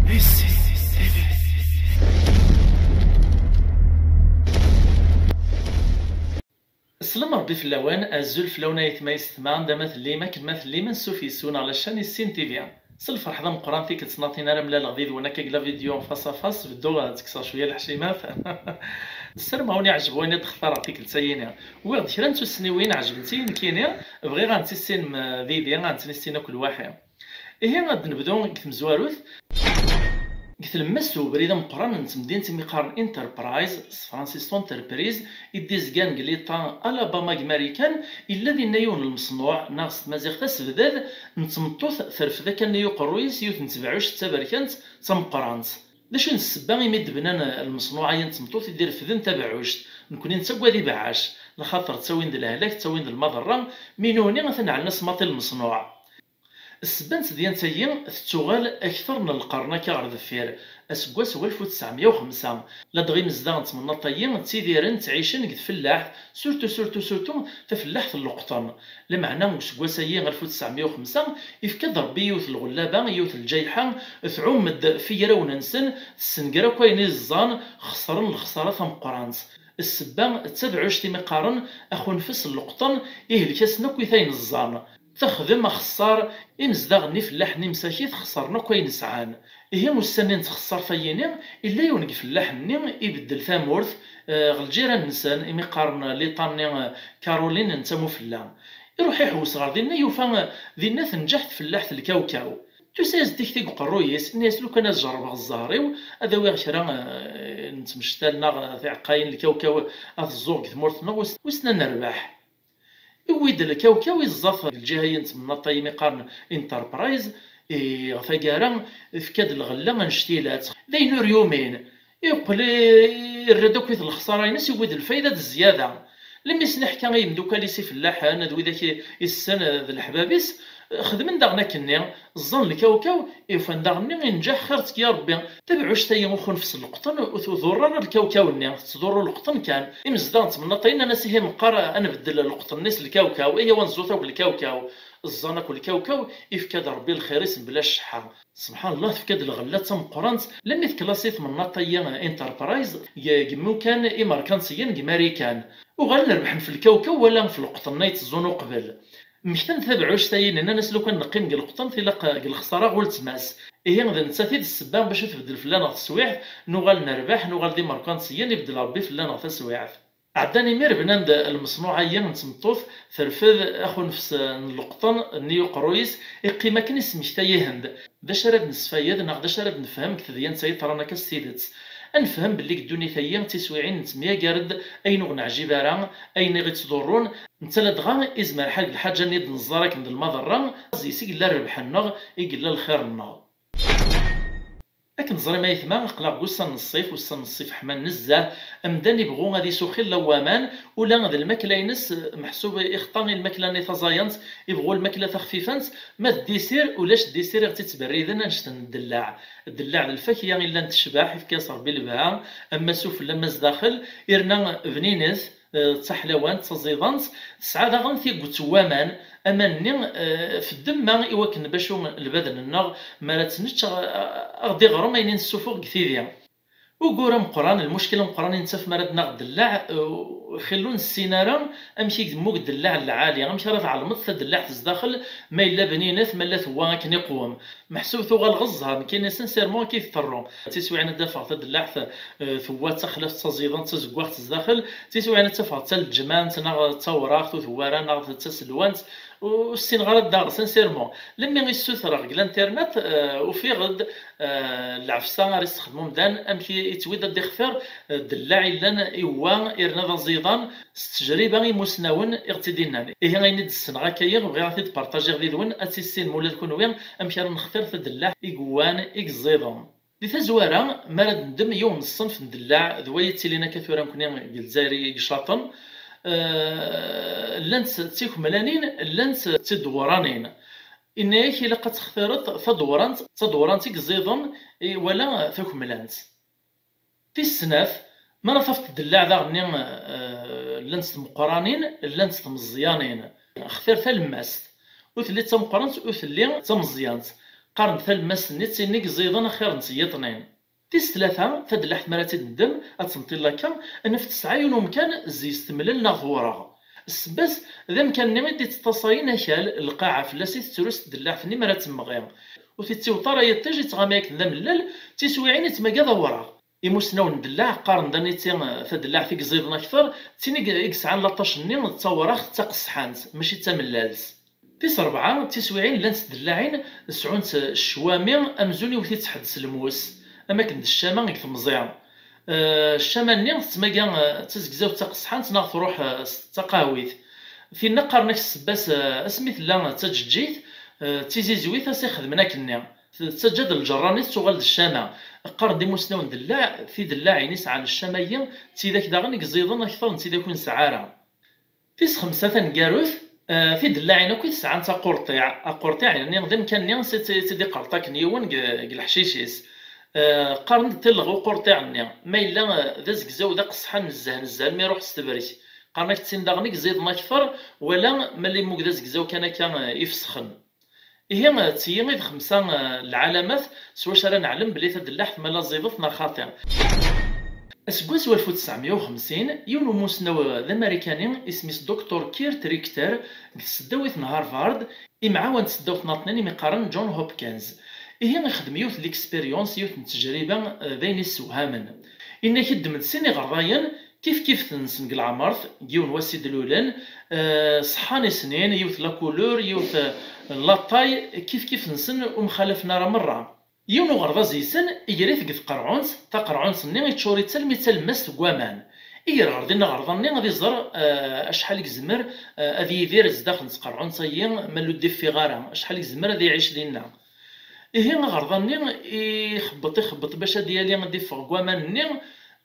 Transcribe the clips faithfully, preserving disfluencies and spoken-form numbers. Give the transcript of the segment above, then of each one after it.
Slam Rebbi fell-awen, azul fell-awen ayetma yessetma, anda ma tellim, akken ma tellim, ansuf yes-wen ɣer la chaîne Issin T V. S lferḥ d ameqqran tikkelt n aṭin ara mlaleɣ did-wen akka deg la vidéo face à face, bedduɣ ad ttekkseɣ cwiya leḥcimat. Ssarameɣ ad wen-iɛjeb wayen i d-xtareɣ tikkelt-ayini. Wwiɣ-d kra n tussniwin ɛejbent-iyi nekkini, bɣiɣ ad tent-tissinem didi, ad tent-nissin akk lwaḥi. Ihi ad d-nebdu deg tmezwarut. Deg tlemmast n ubrid ameqqran n temdint imi qqaren Enterprise, s tefransist entreprise, i d-izgan deg liṭa Alabama deg Marikan, yella dinna yiwen n lmeṣnuɛ, neɣ s tmaziɣt asebdad, n tmeṭṭut terfed akkanni uqerruy-is yiwet n tebɛuct d taberkant d tameqqrant. D acu i d ssebba imi d-bnan lmeṣnuɛ-agi n tmeṭṭut i d-irefden tabeɛɛuct? Nekkni nettaggad ibeɛɛac, lxaṭer ttawin-d lehlak, ttawin-d lmaḍerra, mi nuhni atan ɛellen asmaṭi n lmeṣnuɛ. Ssebba n tedyant-agi tettuɣal akter n lqern akka ɣer deffir, aseggas n walef u tesɛemya u xemsa, ladɣa imezdaɣ n tmennaḍt-agi ttidiren, ttɛicen deg tfellaḥt, surtout, surtout, surtout tafellaḥt n leqṭen. Lameɛna deg useggas-agi alef u tesɛemya u xemsa, ifka-d Rebbi yiwet n lɣellaba, yiwet n lǧayḥa, tɛumm-d f yigrawen-nsen, tessenger akk ayen i ẓẓan, xesren lexsara tameqqrant. Ssebba d tabeɛɛuct imi qqaren axunfes n leqṭen, ihlek-asen akk i tayen ẓẓan. Texdem axeṣṣar, imezdaɣ-nni, ifellaḥen-nni msakit xeṣren akk ayen sɛan. Ihi ussan-nni n txeṣṣart-ayini, illa yiwen deg ifellaḥen-nni ibeddel tamurt, eh, ɣer lǧiran-nsen, imi qqaren liṭa-nni, eh, Caroline n Tamufella. Iruḥ iḥewwes ɣer dinna, yufa, eh, dinna tenǧeḥ tfellaḥt n lkawkaw. Tusa-yas-d tikti deg uqerruy-is, tenna-yas: "Lukan ad jerrbeɣ zzher-iw, ad awiɣ kra, eh, n tmectal neɣ tiɛeqqayin n lkawkaw ad t-ẓẓuɣ deg tmurt-nneɣ, wis-, wissen ad nerbeḥ." Iwwi-d lkawkaw, iẓẓa-t deg lǧiha-yi n temnaḍt-a imi qqaren Enterprise, i ɣer taggara tefka-d lɣella annect-ilat. D ayen ur yumin. Iqqel i-, irra-d akk lexsara-ines, iwwi-d lfayda d zzyada. Lemmi sen-iḥka i yimdukal-is ifellaḥen d widak i, issen d leḥbab-is, xedmen daɣen akkenni, ẓẓan lkawkaw, i ufan daɣenni inǧeḥ, xir-ttk ya Rebbi. Tabeɛɛuct-agi uxunfes n leqṭen ur tuḍur ara lkawkaw-nni, tettḍurru leqṭen kan. Imezdaɣ n temnaḍt-a nnan-as: "Ihi meqqar ad nbeddel leqṭen-nni s lkawkaw, ayaw ad neẓẓu akk lkawkaw." Ẓẓan akk lkawkaw, ifka-d Rebbi lxir-is mebla cceḥḥa. Sebḥan Llah, tefka-d lɣella d tameqqrant, lemmi teklasi tmennaḍt-agi Enterprise deg, deg imukan imerkantiyen deg Marikan. Uɣalen rebḥen f lkawkaw wala f leqṭen-nni ay tteẓẓun uqbel. Mmektan tabeɛɛuct-ayi, nnan-as: "Lukan neqqim deg leqṭen, tilaq deg lexsara ɣ weltma-s." Ihi d nettat i d ssebba bac ur tbeddel fell-aneɣ teswiɛt, nuɣal nerbeḥ, nuɣal d imerkantiyen, ibeddel Rebbi fell-aneɣ taswiɛt. Ɛeddan imir, bnan-d lmeṣnuɛ-ayi n tmeṭṭut, terfed axunfes n leqṭen nni uqerruy-is, iqqim akken ismekta-yi-hen-d. D acu ara d-nesfayed neɣ d acu ara d-nefhem deg tedyant-ayi ṭṭran akka s tidet? Ad nefhem belli deg ddunit-ayi d tiswiɛin nettemyagar-d ayen ur ɣ-neɛjib ara, ayen i ɣ-ittḍurrun, netta ladɣa izmer lḥal deg lḥaǧa-nni i d-neẓẓar akken d lmaḍerra, zzi-s i yella rrbeḥ-nneɣ, i yella lxir-nneɣ. Akken teẓrim ayetma, aql-aɣ deg ussan n ṣṣif, ussan n ṣṣif ḥman nezzeh, amdan ibɣu ad isuxil law waman, ula d lmakla-ines meḥsub ixeṭṭa i lmakla-nni taẓayant, ibɣu lmakla taxfifant, ma d ddisir, ulac ddisir i ɣ-tt-ittberriden annect n ddellaɛ. Ddellaɛ d lfakya illan tecbeḥ, ifka-yas Rebbi lebha, ama sufell ama zdaxel, irna bninet, eh, d taḥlawant, d taẓidant, tesɛa daɣen tigget n waman, aman-nni, eh, f ddemma i wakken bacu lbaden-nneɣ mi ara tt-nečč, a, a, a ɣ-d-iɣrem ayen i nessufuɣ deg tidi. Ugur ameqqran, lmuckil ameqqran i nettaf mi ara d-naɣ ddellaɛ, eh, xilla ur nessin ara amek i yemmug ddellaɛ n lɛali, amek ara tɛelmeḍ tadellaɛt zdaxel ma yella bninet, ma yella tewwa akken iqwem. Meḥsub tuɣal ɣer zzher, nekkini sincèrement akka i teṭṭerru. D tiswiɛin ad d-afeɣ tadellaɛt, eh, tewwa d taxlaft d taẓidant d tazeggaɣt zdaxel, d tiswiɛin ad tt-afeɣ d taleǧmant neɣ d tawraɣt ur tewwi ara neɣ d taselwant, ur ssineɣ ara ad d-aɣeɣ sincèrement. Lemmi i ssutreɣ deg l'internet, eh, ufiɣ-d, eh, lɛefsa ara yessexdem umdan, amek i, i yettwid ad d-ixtir, eh, ddellaɛ illan iwwa irna d aẓidan, s ttejriba imusnawen i ɣ-tt-id-innan. Ihi ayen i d-ssneɣ akka-yi, bɣiɣ ad t-id-partajiɣ did-wen, ad tissinem ula d kunwi amek ara nextir tadellaɛt i yewwan, i yeẓẓiḍen. Di tazwara, mi ara d-neddem yiwen n ṣṣenf n ddellaɛ, d way yettilin akka tura nekni deg Lezzayer i icaṭen, eh, llant d tikemlanin, llant d tidewranin. Inna-yak ilaq ad textireḍ tadewrant, d tadewrant i yeẓẓiḍen, i, wala takemlant. Tis snat, mi ara tafeḍ ddellaɛ daɣen-nni, eh, llant tmeqqranin, llant tmeẓyanin. Xtir talemmast. Ur telli d tameqqrant, ur telli d tameẓyant. Qqaren-d talemmast-nni d tin i yeẓẓiḍen axir n teyyiḍnin. Tis tlata, tadellaɛt mi ara tt-id-neddem, ad tenṭil akka, naf tesɛa yiwen umkan zzey-s temlel neɣ tewreɣ. Ssebba-s, d amkan-nni i d-ittaṭṭaṣayen akal, lqaɛa fell-as i tettru s tdellaɛt-nni mi ara temmeɣi. Ur t-ittiweṭ ara yiṭij, ittɣama akken d amellal, d tiswiɛin ittmaga d awraɣ. Imusnawen n ddellaɛ qqaren-d aniti tadellaɛt i yeẓẓiḍen akter, d tin i i yesɛan laṭac-nni d tawraɣt d taqesḥant, mačči d tamellalt. Tis rebɛa, tiswiɛin llant tdellaɛin sɛunt ccwami amzun iwet-itt ḥedd s lmus, am akken d ccama deg temẓi. Eh, ccama-nni tettmaga, eh, d tazegzawt taqesḥant neɣ truḥ, eh, s taqahwit. Tinna qqaren-ak ssebba-s, eh, asmi tella d taǧeǧǧigt, eh, d tizizwit as ixedmen akkenni. Tettaǧǧa-d lǧerra-nni tettuɣal d ccama. Qqaren-d imusnawen n ddellaɛ, tidellaɛin i sɛan ccama-yi d tidak daɣen i yeẓẓiḍen akter n tidak ur nesɛi ara. Tis xemsa taneggarut, eh, tidellaɛin akk i tesɛant aqurṭiɛ. Aqurṭiɛ, yeɛni d amkan-nni s i tt-, i tt-id-iqerṭaken yiwen deg, deg leḥcic-is. Eh, qqaren-d tilleɣ uqurṭiɛ-nni. Ma yella, eh, d azegzaw d aqesḥan nezzeh nezzeh almi iruḥ s tebrek. Qqaren-ak d tin daɣen i yeẓẓiḍen akter, wala ma yella yemmug d azegzaw kan akka, eh, ifesxen. Ihi, d tiyi i d xemsa, eh, lɛalamat s wacu ara neɛlem belli tadellaɛt ma la ẓidet neɣ xaṭi. Aseggas walef u tesɛemya u xemsin, yiwen umusnaw d Amarikani, isem-is Doktur Kurt Richter, deg tseddawit n Harvard, imɛawan tseddawt n Aṭnin imi qqaren John Hopkins. Ihi ixdem yiwet n l'expérience, yiwet n ttejriba, eh, d ayen issewhamen. Inna-k iddem-d sin iɣerḍayen, kif kif-nsen deg leɛmert, deg yiwen wass i d-lulen, eh, ṣeḥḥan i snin, yiwet la couleur, yiwet, eh, la taille, kif kif-nsen ur mxalafen ara merra. Yiwen uɣerḍaz yis-sen iger-it deg tqerɛunt, taqerɛunt-nni iččur-itt almi d talemmast deg waman. Iger ɣer din aɣerḍa-nni ad iẓer, eh, acḥal i yezmer, eh, ad yidir zdaxel n tqerɛunt-agi ma ur d-iffiɣ ara, acḥal i yezmer ad iɛic dinna. Ihi aɣerḍa-nni ixebbeṭ, ixebbeṭ bac ad yali ad d-iffeɣ deg waman-nni,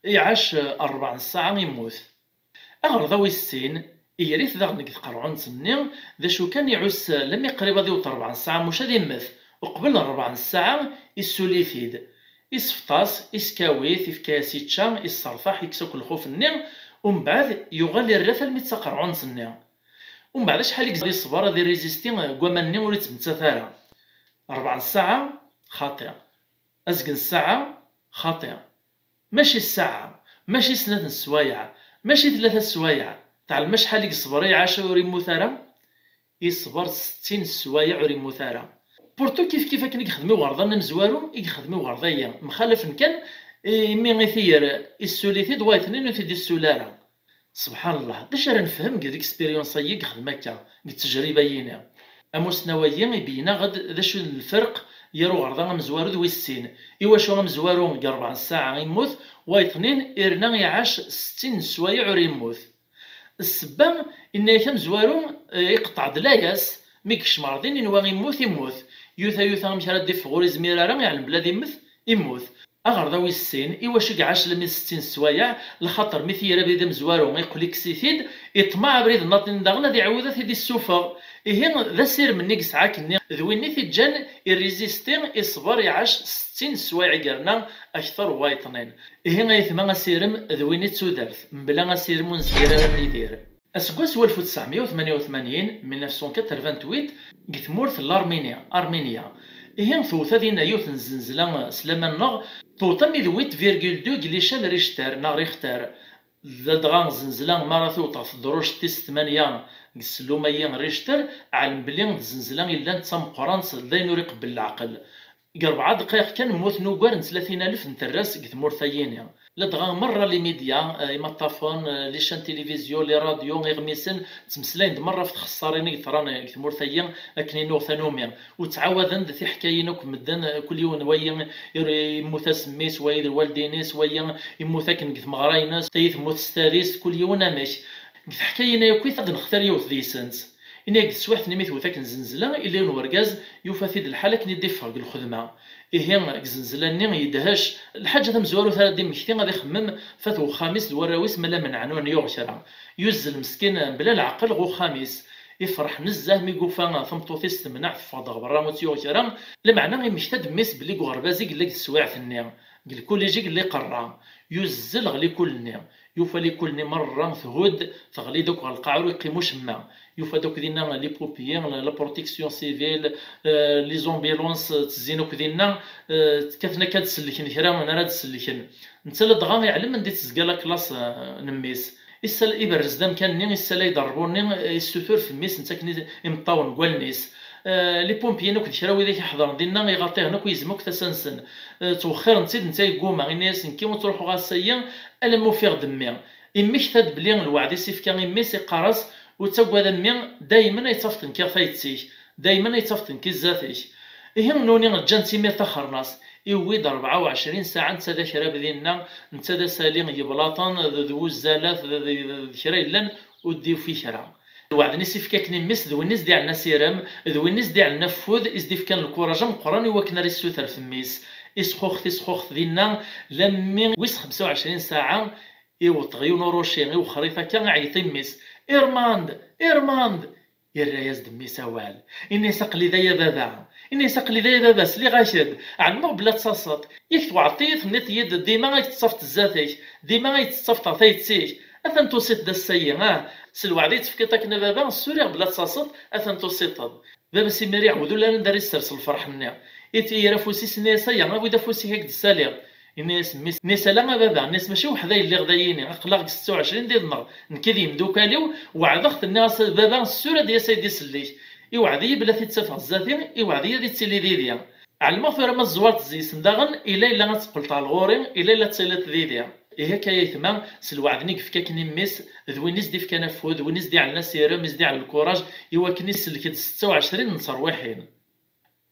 iɛac, eh, rebɛa n ssaɛa immut. Aɣerḍa wis sin, iger-it daɣen deg tqerɛunt-nni, d acu kan iɛuss lammi qrib ad iweṭ rebɛa n ssaɛa muc ad immet, uqbel n rebɛa n ssaɛa issuli-t-id. Isfeṭ-as, iskaw-it, ifka-yas ičča, issertaḥ, ikkes akk lxuf-nni, umbeɛd yuɣal irra-t almi d taqerɛunt-nni. Umbeɛd acḥal i yezmer ad iṣber, ad irrizisti deg waman-nni ur ittmettat ara? Rebɛa n ssaɛa, xaṭi. Azgen ssaɛa, xaṭi. Mačči ssaɛa, mačči snat n sswayeɛ, mačči tlata sswayeɛ. Teɛlem acḥal i yeṣber, iɛac ur immut ara? Iṣber settin sswayeɛ ur immut ara. Pourtant kif kif akken i yexdem i uɣerḍa-nni amezwaru i yexdem i uɣerḍa-yi. Mxalafen kan, imi i t-iger issuli-t-id, wayeḍ-nni ur t-id-issuli ara. Subḥan Allah, d acu ara nefhem deg l'expérience-agi i yexdem akka, deg ttejriba-yini? Amusnaw-agi ibeyyen-aɣ-d d acu n lferq gar uɣerda amezwaru d wis sin. Iwacu amezwaru deg rebɛa n ssaɛa immut, wayeḍ-nni irna iɛac settin n sswayeɛ ur immut? Ssebba, inna-yak amezwaru, eh, iqeṭṭeɛ-d layas, mi yekcem ɣer din inwa immut, immut. Yuta, yuta amek ara d-iffeɣ ur izmir ara, iɛlem belli ad immet, immut. Aɣerda wis sin, iwacu i iɛac almi d settin sswayeɛ? Lxaṭer mi t-yerra abrid amezwaru, iqqel ikkes-it-id, iṭmeɛ abrid nniḍen daɣen ad iɛawed ad t-id-issufeɣ. Ihi, d asirem-nni i yesɛa akkenni, d win i t-iǧǧan irrizisti, iṣber, iɛac settin sswayeɛ i yerna akter n wayeḍ-nni. Ihi, ayetma, asirem d win i d tudert, mebla asirem ur nezmir ara ad nidir. Aseggas walef u tesɛemya u tmanya u tmanyin, mille neuf cent quatre-vingt-huit, deg tmurt n Larmini, Arminia. Ihi, tewwet ad inna yiwet n zzenzla s laman-nneɣ, tewweḍ armi d huit virgule deux deg l'échelle Richter neɣ Richter. Ladɣa zzenzla mi ara tewweḍ ɣef tedrujt tis tmanya deg ssellum-agi n Richter, ɛlem belli d zzenzla yellan d tameqqrant, d ayen ur iqebbel leɛqel. Deg rebɛa ddqayeq kan, mmuten ugar n tlatin alef n terras deg tmurt-ayini. Ladɣa merra les médias, eh, imaṭṭafen, eh, les chaînes télévision, les radios, iɣmisen, ttmeslayen-d merra ɣef txessarin i yeḍran deg tmurt-agi, akken i nuɣ tanumi. U ttɛawaden-d tiḥkayin akk medden, eh, kul yiwen wayi ir-, immut-as mmi-s, wayi d lwaldin-is, wayi immut akken deg tmeɣra-ines, tayi temmut s tadist, kul yiwen amek. Deg teḥkayin-a akk i ad nextir yiwet deg-sent. Ini-ak-d teswiɛt-nni mi tewwet akken zzenzla, illa yiwen wergaz yufa-t-id lḥal akken i d-iffeɣ deg lxedma. Ihi, deg zzenzla-nni yedhec. Lḥaǧa tamezwarut ara d-immekti ad ixemmem fat wexxam-is d warraw-is ma llan menɛen ur n-yuɣ kra. Yuzzel meskin mebla leɛqel ɣer uxxam-is. Ifreḥ nezzeh mi yufa tameṭṭut-is temneɛ teffeɣ-d ɣer berra ur tt-yuɣ kra. Lameɛna immekta-d mmi-s belli deg uɣerbaz i yella deg teswiɛt-nni. Deg lkulij i yella iqerra, yuzzel ɣer likul-nni. Yufa likul-nni merra thudd, teɣli-d akk ɣer lqaɛa, ur yeqqim ucemma. Yufa-d akk dinna les pompiers, la, la protection civile, euh, les ambulances, euh, ttezzin akk dinna, euh, kkaten akka ad sellken kra n ara d-sellken. Netta ladɣa iɛlem anda i tezga la classe, euh, n mmi-s. Issal, iberrez-d amkan-nni, issalay-d ṛṛbu-nni, euh, issutur f mmi-s, netta akken i, imeṭṭawen deg wallen-is. Euh, les pompiers akk d kra widak iḥeḍren dinna, iɣaṭihen akk yezm akk tasa-nsen. Euh, ttwexxiren-tt-id, netta yegguma, yenna-yas: "Nekki ur ttruḥuɣ ass-ayi alamma ufiɣ-d mmi." Immekta-d belli lweɛd i s-ifka i mmi-s, iqqar-as: "Ur ttagad a mmi, daymen ay tt-af-tenkiɣ tayet-ik, daymen ay tt-af-tenki zdat-k." Ihi nuni ǧǧan-tt imir taxernaṣ, iwwi-d rebɛa u ɛecrin saɛa netta d akrab dinna, netta d asali n yeblaṭen, d, d wuzzalat, d, d, d, d kra yellan, ur d-yufi kra. Lweɛd-nni i s-ifka akken i mmi-s, d win i s-d-iɛellan asirem, d win i s-d-iɛellan afud, i s-d-ifkan lkuraj ameqqran i wakken ara issuter f mmi-s. Isxuxet, isxuxet dinna, lammi wis xemsa u ɛecrin saɛa, iweṭ ɣer yiwen uruci, iwexxer-it akka, iɛeyyeḍ i mmi-s: "Irmand! Irmand!" Irra-yas-d mmi-s awal. Inna-yas: "Aql-i da ya baba." Inna-yas: "Aql-i da ya baba, sliɣ-ak-d. Ɛelmeɣ belli ad d-taseḍ. Yak tweɛdeḍ-iyi, tenniḍ-iyi-d dima ay tettafeḍ zdat-k, dima ay tettafeḍ ɣer tayet-ik. Atan tusiḍ-d ass-ayi, ah? S lweɛd i tefkiḍ akken a baba, ssuriɣ belli ad d-taseḍ, atan tusiḍ-d." Baba-s imir iɛawed ula anda ara yessers lferḥ-nni. It-, yerra afus-is, inna-yas: "Aya, awi-d afus-ik, ad k-d-ssaliɣ." Inna-yas mmi-s, inna-yas: "Ala a baba," inna-yas, "mačči weḥd-i ay lliɣ dayini, aql-aɣ deg setta u ɛecrin d iḍneɣ, nekk d yimdukal-iw, weɛdeɣ-t, nniɣ-as a baba, ssura ad d-yas ad yi-d-isellek. Iweɛd-iyi belli ad t-id-ttafeɣ zdat-i, iweɛd-iyi ad ittili didi. Ɛelmeɣ tura ma tezwareḍ zzi-sen daɣen, ila ila ad teqqleḍ ɣer ɣur-i, ila ila ad tiliḍ didi." Ihi akka ay aytma, s lweɛd-nni i yefka akken i mmi-s, d win i s-d-ifkan afud, d win i s-d-iɛellan asirem, i s-d-iɛellan lkuraj, i wakken i sellek-d setta u ɛecrin n terwiḥin.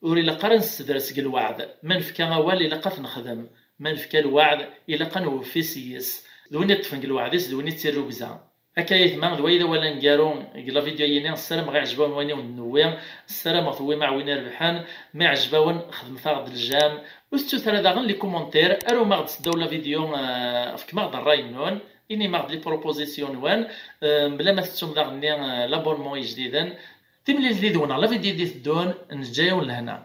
Ur ilaq ara ad nessedres deg lweɛd. Ma nefka awal, ilaq ad t-nexdem. Ma nefka lweɛd, ilaq ad nweffi s-yes. D win iṭṭfen deg lweɛd-is, d win ittirrugza. Akka ay aytma, d wayda awal aneggaru deg la vidéo-yini. Ssarameɣ iɛjeb-awen wayen i wen-d-newwi. Ssarameɣ tewwim aɛwin irebḥen. Ma iɛjeb-awen, xedmet-aɣ-d le j'aime. Ur tettut ara daɣen les commentaires. Arum-aɣ-d seddaw la vidéo, eh, fkem-aɣ-d ṛṛay-nwen. Inim-aɣ-d les propositions-nwen. Eh, mebla ma tettum daɣen-nni, eh, l'abonnement ijdiden. Timlilit yid-wen ɣer la vidéo i d-iteddun, neǧǧa-yawen lehna.